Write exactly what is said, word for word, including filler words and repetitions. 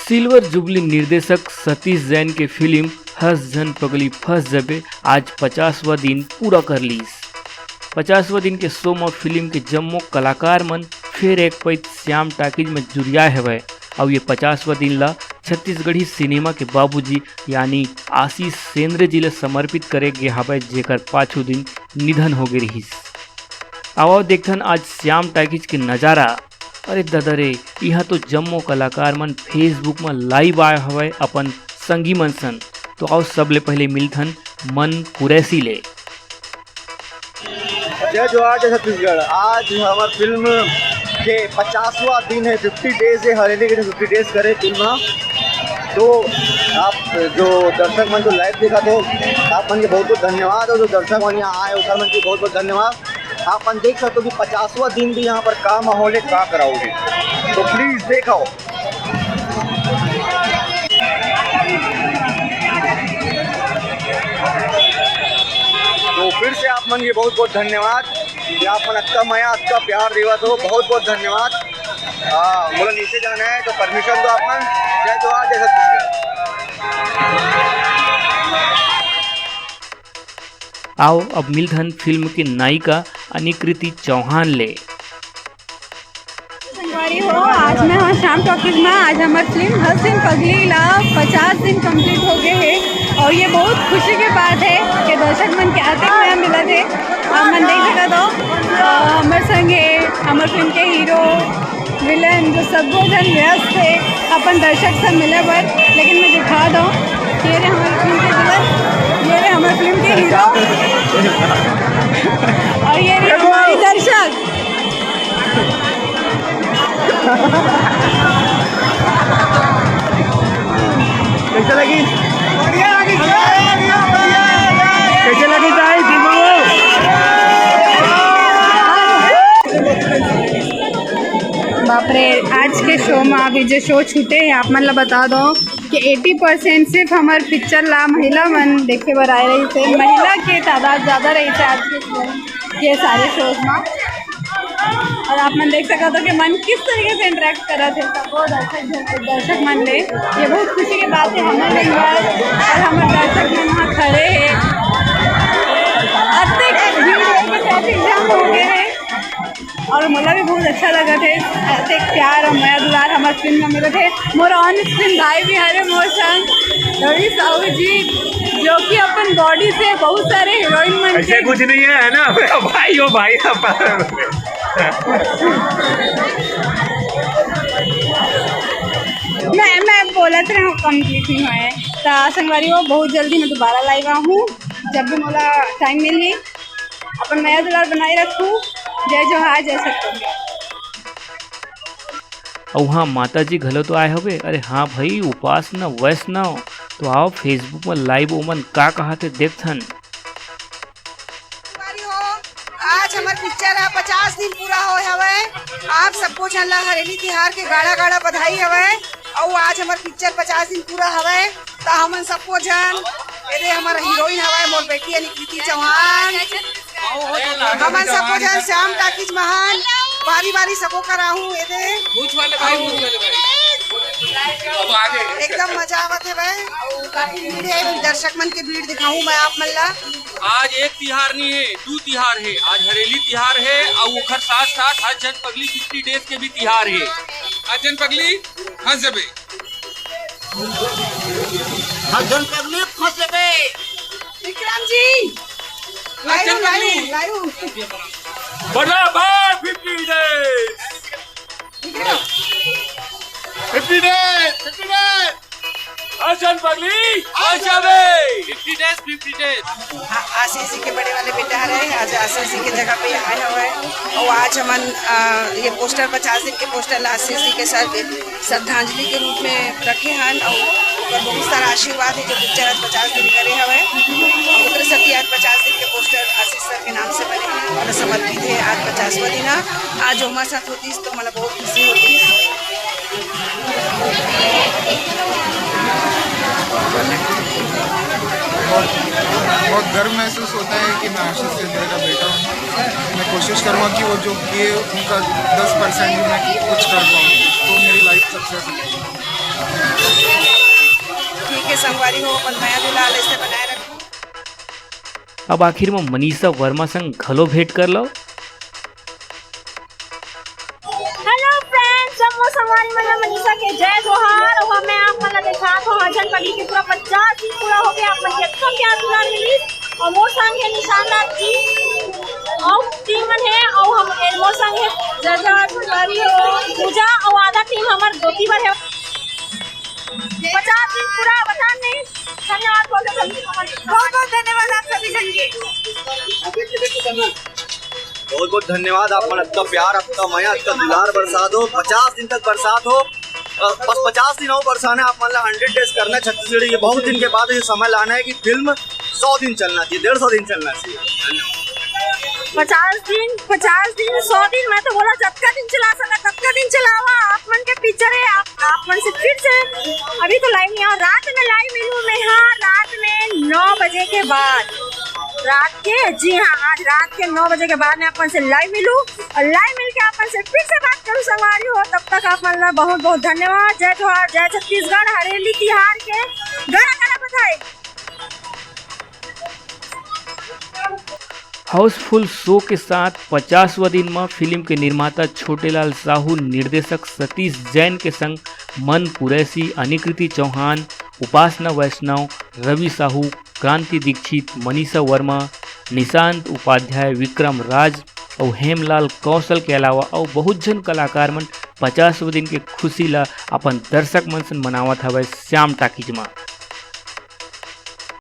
Silver jubilee निर्देशक सतीश जैन के film हंस झन पगली फंस जबे आज पचासवां दिन पूरा कर लीस। पचासवां दिन के शो म फिल्म के जम्मो कलाकार मन फेर एक पइत श्याम टाकीज म जुरियाए हवय। अउ ये पचासवां दिन ला छत्तीसगढ़ी सिनेमा के बाबूजी यानी आशीष सेंद्रे जी ला समर्पित करे गे हवय, जेकर पाछू दिन निधन होगे रिहिस। आवा देखथन आज श्याम टाकीज के नजारा। अरे ददा रे, इहाँ तो जम्मो कलाकार मन Facebook म लाइव आए हवय अपन संगी मन सन। तो आओ सबले पहले मिलथन मन कुरैशी ले। जय जोहार, जय छत्तीसगढ़। आज हमर फिल्म के पचासवां दिन है, फिफ्टी डेज है, हरेली के फिफ्टी डेज करे फिल्म ह। तो आप जो दर्शक मन जो लाइव देखा थे, आप मन के बहुत बहुत धन्यवाद, और जो दर्शक मन यहाँ आए ओकर मन के बहुत बहुत धन्यवाद। आप मन देख सकते हो कि पचासवां दिन भी यहाँ पर का माहौल है, का कराओगे, तो प्लीज देखो। तो फिर से आप मन के बहुत बहुत धन्यवाद कि आप मन अतका मया, अतका प्यार देवत हो, बहुत बहुत धन्यवाद। हाँ, मोला नीचे जाना है तो परमिशन दो आप मन। जय जोहार, जय छत्तीसगढ़। आओ अब मिलथन फिल्म के नायिका अनिकृति चौहान ले। संगवारी हो, आज मैं हूँ श्याम टॉकीज में। आज हमार फिल्म हंस दिन पगली ला पचास दिन कंप्लीट हो गए हैं और ये बहुत खुशी के बात है कि दर्शक मन के अतेक मया मिला थे। आप मन देख सकत हो, अ, हमर संग है हमर फिल्म के हीरो, विलेन, जो सबो झन व्यस्त थे अपन दर्शक से मिले बर, लेकिन मैं दिखा दो, ये रे हमर फिल्म के विलेन, ये रे हमर फिल्म के हीरो और ये रे हमारी दर्शक। कैसे लगी? कैसे लगी ताई? ठीक हो? बाप रे, आज के शो में अभी जो शो छूटे हैं, आप मन ला बता दो कि एटी परसेंट सिर्फ हमार पिक्चर ला महिला मन देखे बर आए रही थे। महिला के तादाद ज्यादा रही थे आज के शो, ये सारे शोज में। और आप मन देख सकत हो कि मन किस तरीके से इंटरेक्ट करत हे सबो दर्शक, दर्शक मन ले। ये बहुत खुशी के बात है, हमर बंगाल और हमर दर्शक मन वहाँ खड़े हैं। अतेक भीड़ है कि ट्रैफिक जाम हो गए है। और मोला भी बहुत अच्छा लगा थे, अतेक प्यार और मया दुलार हमर फिल्म में मिले थे। मोर ऑन स्क्रीन भाई भी हरे मोर संग रवि साहू जी, जो कि अपन बॉडी से बहुत सारे हीरोइन मन ऐसे के कुछ नहीं है, है ना? भाई हो भाई अपन। मैं, मैं बोलत रहे हूँ, कंप्लीट नहीं हुआ है। तो संगवारी हो, बहुत जल्दी मैं दोबारा लाइव आहूँ, जब भी मोला टाइम मिली। अपन मया दुलार बनाए रखू। जय जोहार, जय छत्तीसगढ़। अउ हाँ, माता जी घलो तो आए हवे। अरे हाँ भाई, उपासना वैष्णव, तो आओ Facebook में लाइव ओमन का कहाथे देखथन। संगवारी हो, आज हमर पिक्चर ह पचास दिन पूरा होय हवय। आप सबको झन ला हरेली तिहार के गाड़ा गाड़ा बधाई हवय। अउ आज हमर पिक्चर पचास दिन पूरा हवय, त हमन सबको झन, एदे हमर हीरोइन हवय मोर बेटी अनिकृति चौहान, हमन सबको झन श्याम टाकीज महान बारी बारी सबको कराहूँ एदे। मूछ वाले भाई, मूछ वाले भाई। अब आगे। एकदम मजा आवत हे भाई। अउ काफी भीड़ हे, दर्शक मन के भीड़ दिखाहूँ मैं आप मन ला। आज एक तिहार नहीं है, दू तिहार है। आज हरेली तिहार है और ओखर साथ साथ हर जन पगली फिफ्टी डेज के भी तिहार है। हर जन पगली हंस जबे। हर जन पगली फंस जबे। विक्रम जी, हर जन लाइव, पगली। Live, live. बराबर fifty days. Vikram. Fifty days, fifty days. हर जन पगली हंस जबे। Fifty days, fifty days. हाँ, आशीष जी के बड़े वाले बेटा हरे, आज आशीष जी के जगह पे आए हुए हैं। और आज हमन, अ, ये पोस्टर, पचास दिन के पोस्टर ला आशीष जी के सर के श्रद्धांजलि के रूप में रखे हन। और ओकर बहुत सारा आशीर्वाद है जो पिक्चर आज पचास दिन करे हवे। और ओकरे साथ ही आज पचास दिन के पोस्टर आशीष सर के नाम से बने हैं और समर्पित है। आज पचासवां दिन है। आज जो हमारे साथ होतीस तो मतलब बहुत खुशी होतीस। बहुत, बहुत गर्व महसूस होता है कि मैं आशीष सेंद्रे का बेटा हूँ। मैं कोशिश करूँगा कि वो जो किए उनका दस परसेंट भी मैं कुछ कर पाऊँ, तो मेरी लाइफ सक्सेस हो जाएगी। हो, अपन मया दुलार ऐसे बनाए रखो। अब आखिर में मनीषा वर्मा संग घलो भेंट कर लो। हेलो फ्रेंड्स, सब मोर संगवारी मन ला मनीषा के जय जोहार। और मैं आप मन ला देखात हूँ हजन पड़ी के पूरा पचास दिन पूरा हो गया, आप मन के एकदम प्यार दुलार मिली। और मोर संग है निशान लाल जी, और टीम मन है, और हम मोर संग है जय जोहार संगवारी हो पूजा, और आधा टीम हमर धोती बर है। पचास दिन पूरा बता नहीं। धन्यवाद बोल दो सभी को। बहुत बहुत धन्यवाद आप सभी जन के। बहुत बहुत धन्यवाद, आप मन अतना प्यार, अतना मया, अतना दुलार बरसा दो, पचास दिन तक बरसा दो। अ, बस पचास दिन और बरसाना है आप मन ला, हंड्रेड डेज करना है छत्तीसगढ़ी। ये बहुत दिन के बाद ये समय लाना है कि फिल्म सौ दिन चलना चाहिए, डेढ़ सौ दिन चलना चाहिए। धन्यवाद। पचास दिन, पचास दिन, सौ दिन, मैं तो बोला जतका दिन चला सका ततका दिन चलावा। आप मन के पिक्चर है, आप, आप मन से फिर से अभी तो लाइव नहीं आवा, रात में लाइव मिलू मैं। हाँ, रात में नौ बजे के बाद, रात के, जी हाँ, आज रात के नौ बजे के बाद मैं आप मन से लाइव मिलू और लाइव मिल के आप मन से फिर से बात करूँ संगवारी हो। तब तक आप मन ला बहुत बहुत धन्यवाद। जय जोहार, जय छत्तीसगढ़, हरेली तिहार के गड़ा गड़ा बधाई। हाउसफुल शो के साथ पचासवां दिन म फिल्म के निर्माता छोटेलाल साहू, निर्देशक सतीश जैन के संग मन कुरैशी, अनिकृति चौहान, उपासना वैष्णव, रवि साहू, क्रांति दीक्षित, मनीषा वर्मा, निशांत उपाध्याय, विक्रम राज अउ हेमलाल कौशल के अलावा अउ बहुत झन कलाकार मन पचासवां दिन के खुशी ला अपन दर्शक मन संग मनावत हवय श्याम टाकीज म।